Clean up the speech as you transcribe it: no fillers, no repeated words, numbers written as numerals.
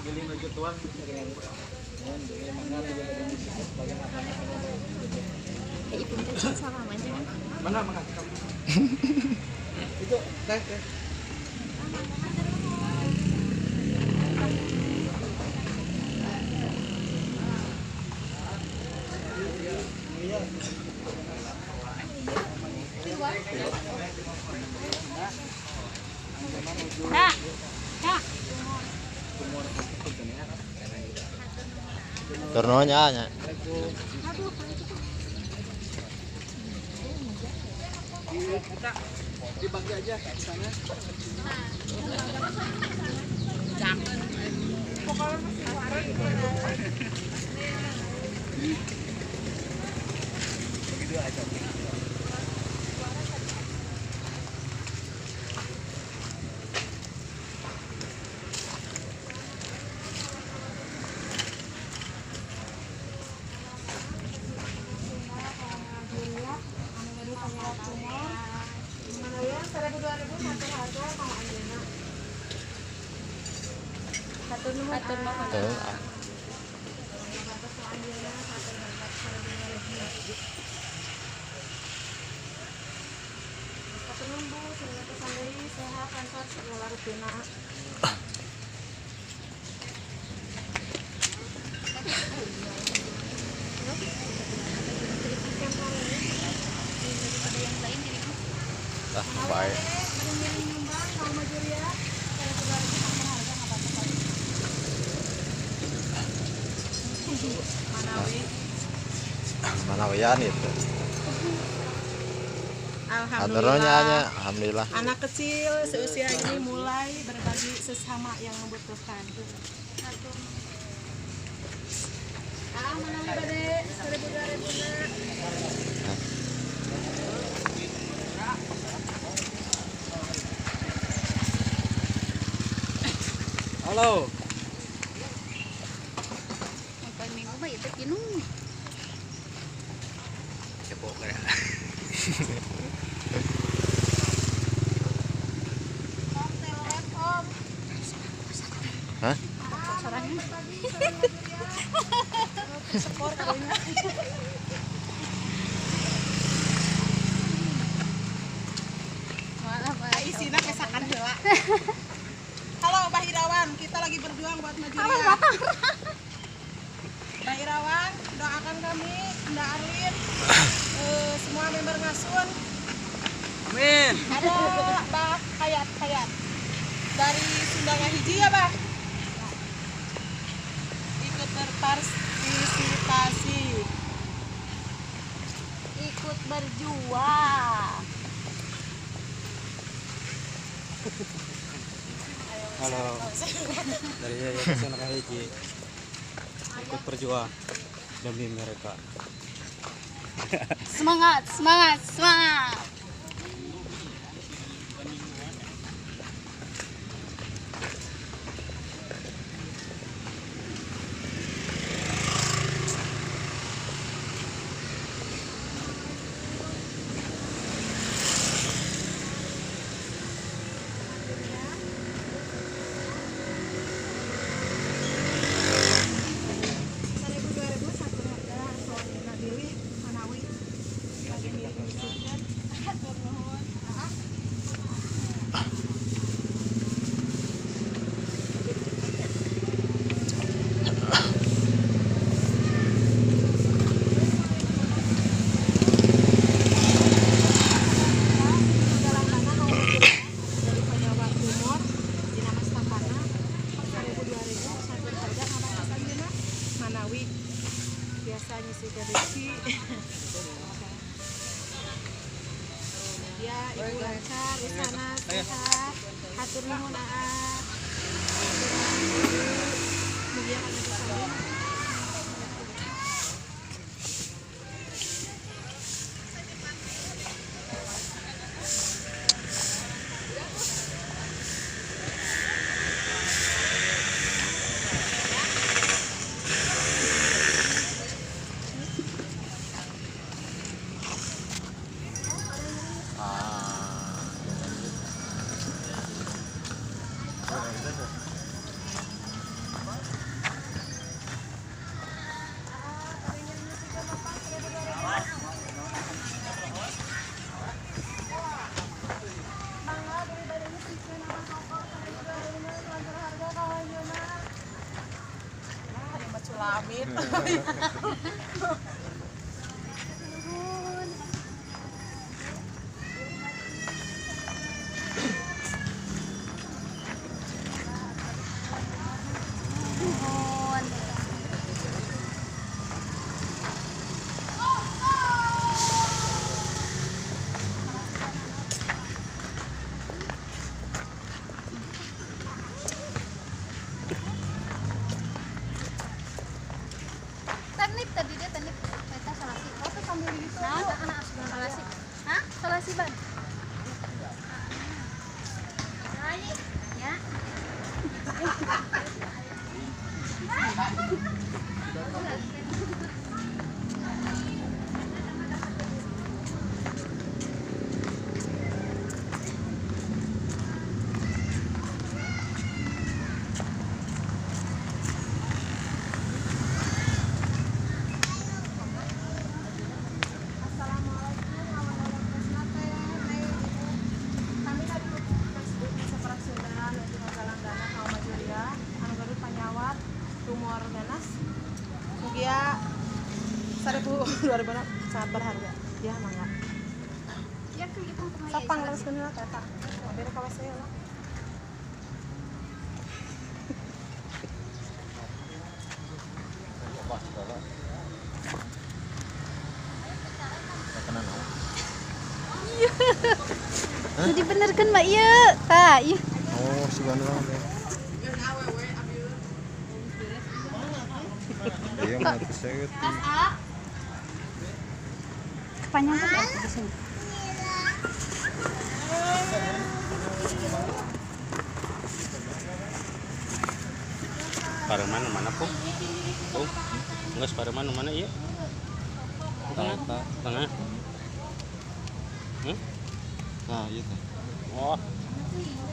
Ibu minta salam aja kan? Mana mana? Itu teh teh. Nah, nah. Turnonya nya. Dibagi aja di sana. Begitu aja. Ah, baik. Manawian itu. Alhamdulillah. Alhamdulillah. Anak kecil seusia ini mulai berbagi sesama yang membutuhkan. Ah, manawi bade 1000 2000. Halo. Sampai minggu mah itu kinung. Kepo kayak. Hah? Isina kesakan heula. Halo Bah Irawan, kita lagi berjuang buat maju ya. Bah Irawan, doakan kami, Nda Arlin, semua member Ngasun. Amin. Ada Bah Hayat Hayat dari Sundanga Hiji ya Bah. Ikut berpartisipasi, ikut berjuang. Halo, dari Yayasan Hiji ikut berjuang demi mereka. Semangat, semangat, semangat. Biasanya sih dari ya ibu lancar, usana sehat, hatur nuhun aa. Mugia kana bisa. Amit. Tadi dia tadi eta salasi. Oh, tuh sambil gitu. Nah, salasi. Hah? Salasi, Ban. Ya. Tumor ganas mugia 1200 sangat berharga ya mangga ya kan gitu sapang terus kena tata mampir ka WC lah. Jadi bener kan Mbak iya ta iya. Oh, si bandung. Iya, mau keseret. Kepanjangan kan di sini. Pareman mana po? Oh, enggak pareman mana iya? Tengah, tengah. Nah, iya. Oh.